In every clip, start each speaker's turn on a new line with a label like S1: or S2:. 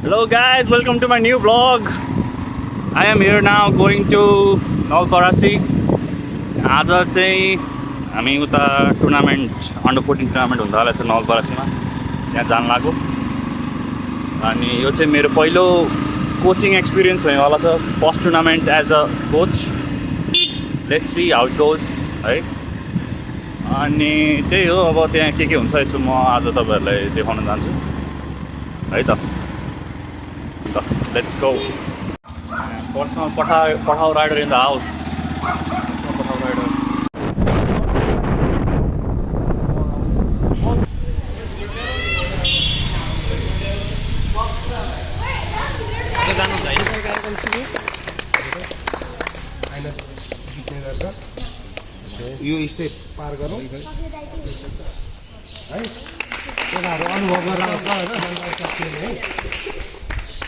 S1: Hello guys, welcome to my new vlog. I am here now going to Nawalparasi. आज चाहिँ हामी उता tournament under 14 tournament हुँदा रहेछ नवलपरासीमा, त्यहाँ जान लाग्यो. अनि यो चाहिँ मेरो पहिलो कोचिङ एक्सपिरियन्स हुनेवाला छ, first tournament as a coach. Let's see how it goes है. अनि त्यही हो, अब त्यहाँ के हुन्छ यसो म आज तपाईँहरूलाई देखाउन जान्छु है त. Let's go. Personal Pathao rider in the house. Pathao rider.
S2: यो स्टेप पार गरौँ है, त्यसहरू अनुभव गरेर है.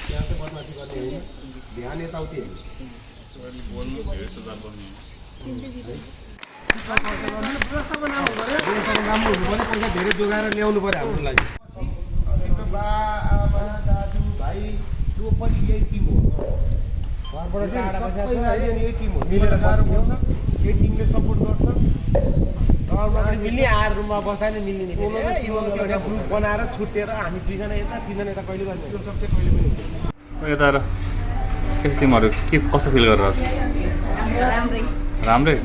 S2: यहाँ चाहिँ बदमासी गर्ने होइन, ध्यान यताउति होइन. राम्रो हुनु पऱ्यो, पैसा धेरै जोगाएर ल्याउनु पऱ्यो हाम्रो लागि. बाबा दाजु भाइ यो पनि यही टिम हो. यही टिम हो, मिलेर गाह्रो पर्छ. यही टिमले सपोर्ट गर्छ.
S3: मिल्ने आएर रुममा बस्दा नि मिल्ने एउटा ग्रुप बनाएर छुटेर हामी दुईजना यता तिनजना यता कहिले गर्ने
S2: त्यो सब चाहिँ कहिले पनि हुँदैन.
S1: यता र यस्तो टिमहरू के कस्तो फिल गरेर? राम्रै,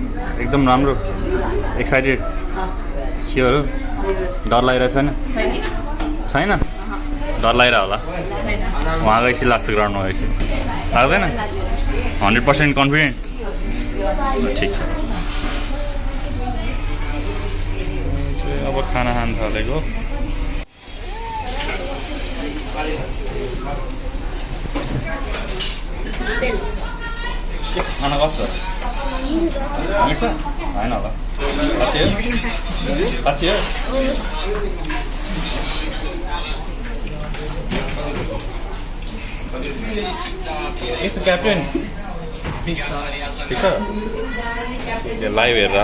S1: एकदम राम्रो. एक्साइटेड, स्योर हो? डर लागिरहेको छैन? डर लागिरहेको होला उहाँ गएपछि लाग्छ, ग्राउन्डमा गएपछि लाग्दैन? 100% कन्फिडेन्ट? ठिक छ. अब खाना खान थालेको. खाना कस्तो मिर्छ? होइन होला, काँची हो. यस्तो क्याप्टेन ठिक छ. यो लाइभ हेरेर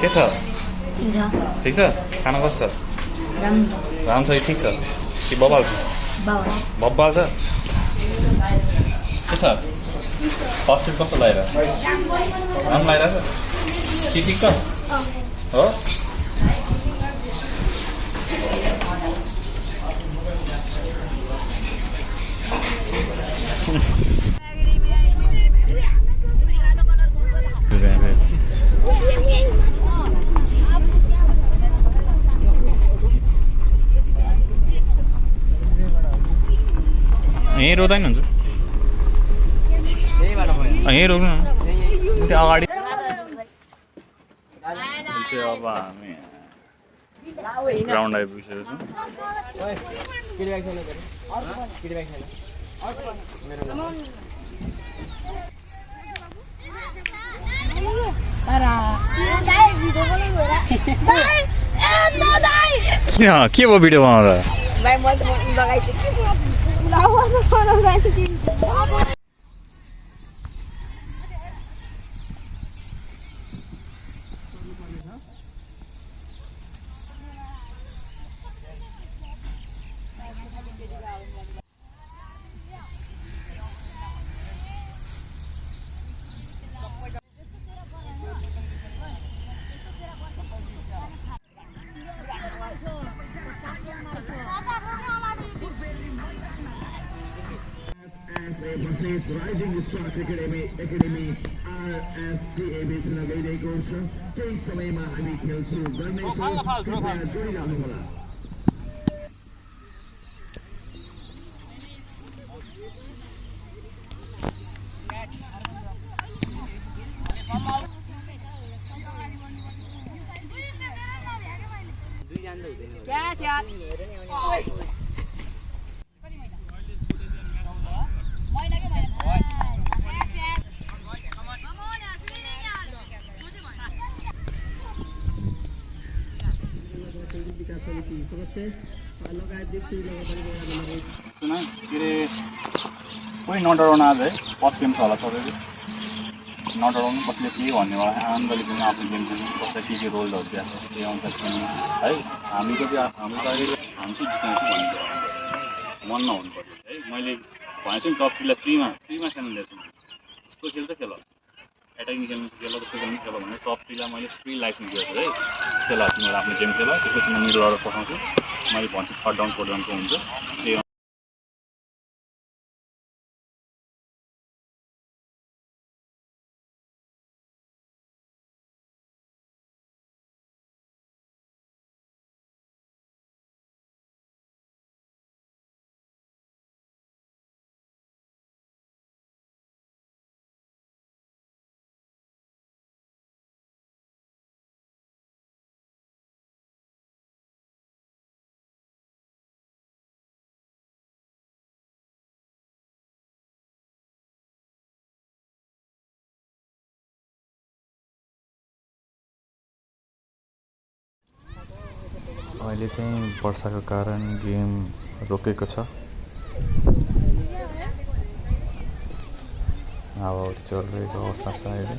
S1: के छ? ठिक छ. खाना कस्तो छ? राम्रो छ. ठिक छ कि बबाल छ? बब्बाल छ. के छ? फर्स्ट ट्रिप कस्तो लगाइरहेछ? राम्रो लगाइरहेछ कि ठिक छ हो? यहीँ रोक्दा नि हुन्छ. यहीँ रोक्नु न त्यो अगाडि. चाहिँ अब हामी ग्राउन्ड आइपुगेको छौँ. के भयो भिडियो बनाउँदा?
S4: Rising Star Academy RSCA बेच्न गइरहेको छ. केही समयमा हामी खेल सुरु गर्नेछौँ. कृपया जोडिरहनुहोला.
S1: कोही नडराउन आज है, फर्स्ट गेम छ होला सबैको. नडराउनु कसले के भन्ने भयो आनन्दले पनि आफ्नो गेम खेल्नु कसलाई के रोलहरू दिएको छ त्यही अनुसार खेल्नु है हामी चाहिँ जित्ने भन्ने मन नहुनु पर्यो है मैले भनेको छु नि टप 3लाई फ्रीमा खेल्नु दिएको छु त्यो खेल एटाकिङ खेल्नु खेल जस्तो खेल्नु खेल भने टप 3लाई मैले फ्री लाइसेन्स दिएको छु है खेल तिमीहरू आफ्नो गेम खेल त्यसपछि म मिडल अर्डर पठाउँछु मैले भन्छु 3rd डाउन 4th डाउनको हुन्छ त्यही
S5: अहिले चाहिँ वर्षाको कारण गेम रोकेको छ हावाहुरी चलिरहेको अवस्था छ अहिले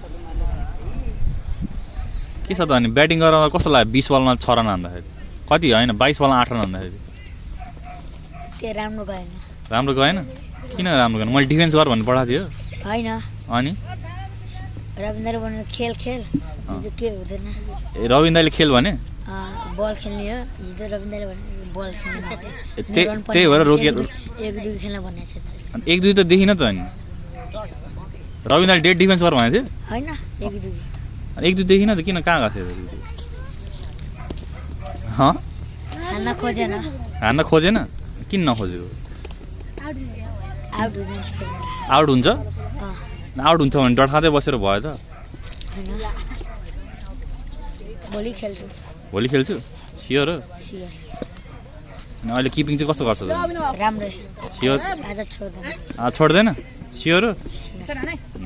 S1: के छ त अनि ब्याटिङ गराउँदा कस्तो लाग्यो 20 बलमा 6 रन हान्दाखेरि कति होइन 22 बलमा 8 रन हान्दाखेरि
S6: त्यो राम्रो गएन
S1: राम्रो गएन किन राम्रो गएन मैले डिफेन्स गर भन्नु पठाएको थियो
S6: होइन
S1: अनि
S6: रविन्द्र भने खेल हिजो के हुँदैन
S1: रविन्द्रले खेल भने
S6: बल खेल्ने हो हिजो रविन्द्रले भने बल खेल्ने
S1: त्यही भएर रोकियो
S6: 1-2 खेल्न भनेको छ
S1: 1-2 त देखिन त अनि रविन्द्रले डेड डिफेन्स गर भनेको थियो
S6: होइन 1-2
S1: देखिन त किन कहाँ गएको थियो हान्न खोजेन किन नखोजेको आउट हुन्छ भने डट खाँदै बसेर भयो त भोलि खेल्छु सियोर हो अनि अहिले किपिङ चाहिँ कस्तो गर्छ
S6: राम्रै
S1: सियोर छोड्दैन सियोर हो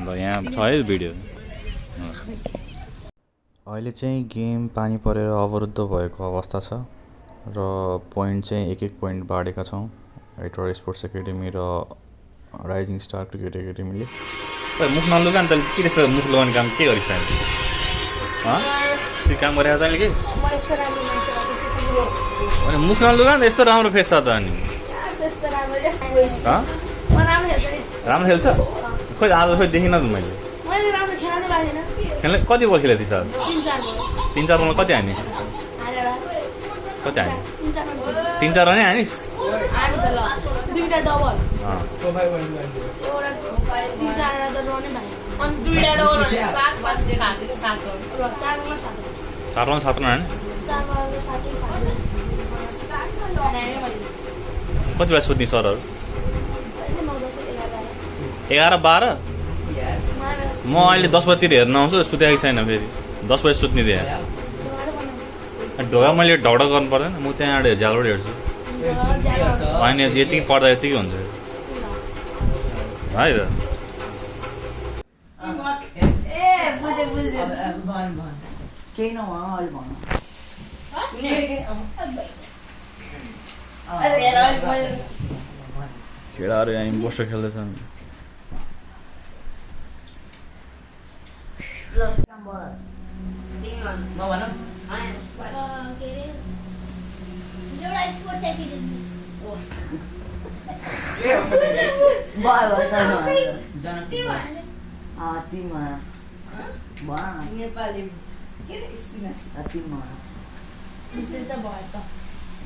S1: ल यहाँ छ है भिडियो
S5: अहिले चाहिँ गेम पानी परेर अवरुद्ध भएको अवस्था छ र पोइन्ट चाहिँ एक पोइन्ट बाँडेका छौँ एटोर स्पोर्ट्स एकाडेमी र राइजिङ स्टार क्रिकेट एकाडेमीले
S1: मुख नलुगा नि त के त्यस्तो मुख लगाउने काम के गरिस् त्यो काम गरेको तैँले के अनि मुख नलुगा नि यस्तो राम्रो फेस छ त अनि राम्रो खेल्छ खोइ आज खोइ देखिनँ त मैले खेल्ने कति बल खेलेको थिएँ सर 3-4 बलमा कति हानिस् कति हानिस् 3-4 रनै हानिस् चार बलमा 7 रन हाने कति बेला सुत्ने सरहरू 11-12 म अहिले 10 बजीतिर हेर्न आउँछु सुतेको छैन फेरि 10 बजी सुत्ने थिएँ ढोका मैले ढौडा गर्नु पर्दैन म त्यहाँबाट झ्यालबाट हेर्छु होइन यतिकै पढ्दा यतिकै हुन्छ है त केटाहरू यहाँ इम्पोस्टर खेल्दैछन्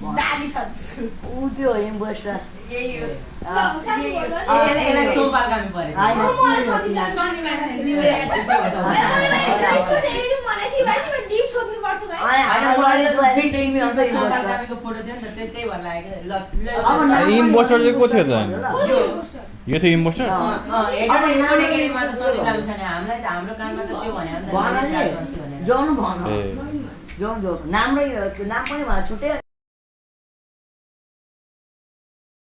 S7: दादी छ उ त्यो इम्पोस्टर यही हो सोमबार काम पर्यो हैन शनिबार डिप सोध्नु पर्छ भाइ सोमबार कामको फोटो थियो नि त त्यही भएर लाग्यो
S1: इम्पोस्टर चाहिँ को थियो त यो थियो इम्पोस्टर
S7: एकाडेमीमा त सोधिरहेको छ नि हामीलाई त हाम्रो काममा त त्यो भन्यो भने
S2: जौन नाम पनि छुट्टै